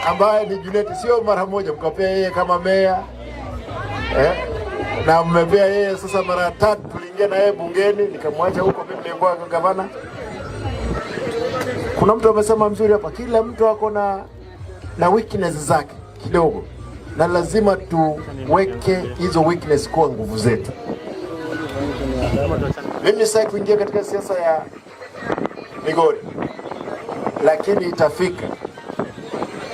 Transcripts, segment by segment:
Ambaye ni Junet, sio mara moja mkapea yeye kama meya, eh? Na mmepea yeye sasa mara tatu. Tuliingia na yeye bungeni, nikamwacha huko, mimi nilikuwa gavana. Kuna mtu amesema mzuri hapa, kila mtu ako na weakness zake kidogo, na lazima tuweke hizo weakness kuwa nguvu zetu. Mimi sitaki kuingia katika siasa ya Migori, lakini itafika.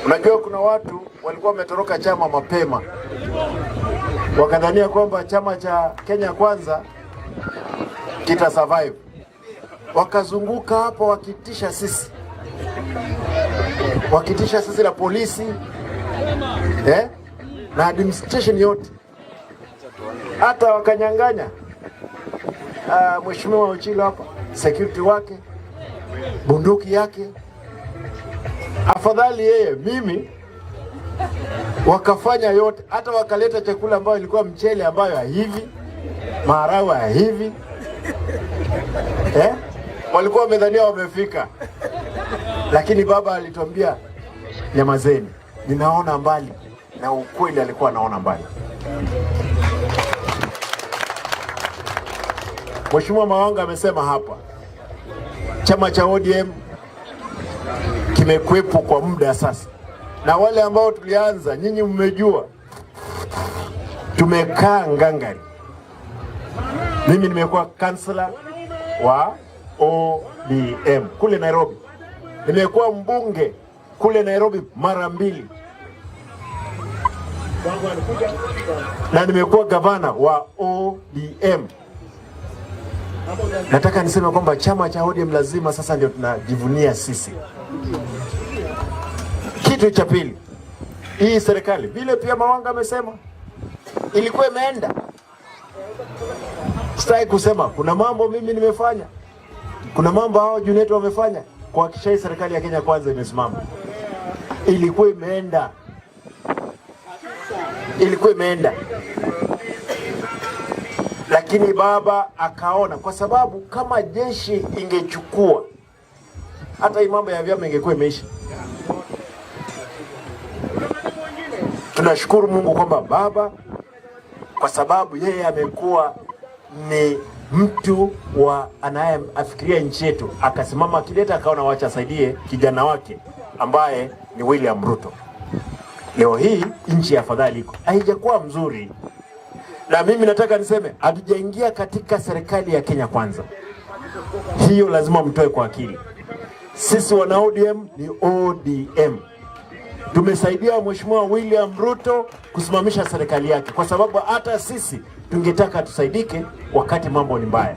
Unajua, kuna watu walikuwa wametoroka chama mapema, wakadhania kwamba chama cha Kenya Kwanza kita survive, wakazunguka hapo wakitisha sisi na polisi, eh, na administration yote, hata wakanyang'anya Mheshimiwa Ochilo hapa security wake, bunduki yake. Afadhali yeye, mimi wakafanya yote, hata wakaleta chakula ambayo ilikuwa mchele ambayo haivi, maharagwe haivi, eh? Walikuwa wamedhania wamefika, lakini baba alituambia nyamazeni, ninaona mbali, na ukweli alikuwa anaona mbali. Mheshimiwa Mawanga amesema hapa chama cha ODM kimekuwepo kwa muda sasa, na wale ambao tulianza, nyinyi mmejua, tumekaa ngangari. Mimi nimekuwa kansela wa ODM kule Nairobi, nimekuwa mbunge kule Nairobi mara mbili, na nimekuwa gavana wa ODM. Nataka niseme kwamba chama cha ODM lazima sasa ndio tunajivunia sisi. Kitu cha pili, hii serikali vile pia Mawanga amesema ilikuwa imeenda. Sitaki kusema kuna mambo mimi nimefanya, kuna mambo hao Junet wamefanya kuhakikisha hii serikali ya Kenya Kwanza imesimama. Ilikuwa imeenda, ilikuwa imeenda, lakini baba akaona, kwa sababu kama jeshi ingechukua hata hii mambo ya vyama ingekuwa imeisha. Tunashukuru Mungu kwamba baba, kwa sababu yeye amekuwa ni mtu wa anayeafikiria nchi yetu, akasimama kidete, akaona wacha asaidie kijana wake ambaye ni William Ruto. Leo hii nchi afadhali iko, haijakuwa mzuri, na mimi nataka niseme hatujaingia katika serikali ya Kenya Kwanza. Hiyo lazima mtoe kwa akili. Sisi wana ODM ni ODM. Tumesaidia Mheshimiwa William Ruto kusimamisha serikali yake, kwa sababu hata sisi tungetaka tusaidike wakati mambo ni mbaya.